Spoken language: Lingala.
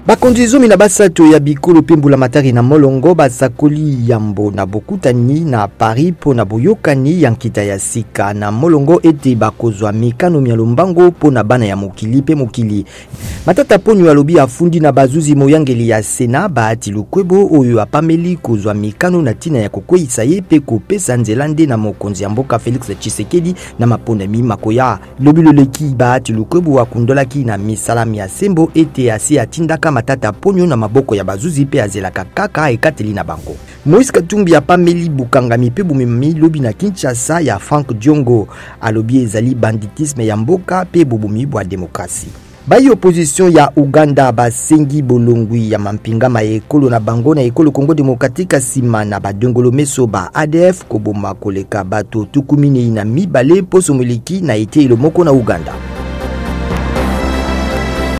Bakonzi 13 ya bikolo mpe mbulamatari na molongo basakoli yambo na bokutani na Paris mpo na boyokani ya nkita ya sika na molongo ete bakozwa mikano mya lombango mpo na bana ya mokili mpe mokili. Matata Ponyo alobi afundi na bazuzi moyangeli ya Senat Bahati Lukwebo oyo apameli kozwa mikano na ntina ya kokweyisa ye mpe kopesa nzela nde na mokonzi ya mboka Felix Tshisekedi na maponami makoya. Lobi loleki, Bahati Lukwebo akundolaki na misala mya sembo ete asi atindaka Matata Ponyo na maboko ya bazuzi mpe azelaka kaka ekateli na bango. Moïse Katumbi apameli bokangami mpe bomemami lobi na Kinshasa ya Franck Diongo. Alobi ezali banditisme ya mboka mpe bobomi bwa demokrasi. Bayi opposition ya Ouganda basengi bolongwi ya mampinga ma ekolo na bango na ekolo Congo Democratique nsima na badongolo meso ba ADF koboma koleka bato 42 poso moleki na eteyelo moko na Ouganda.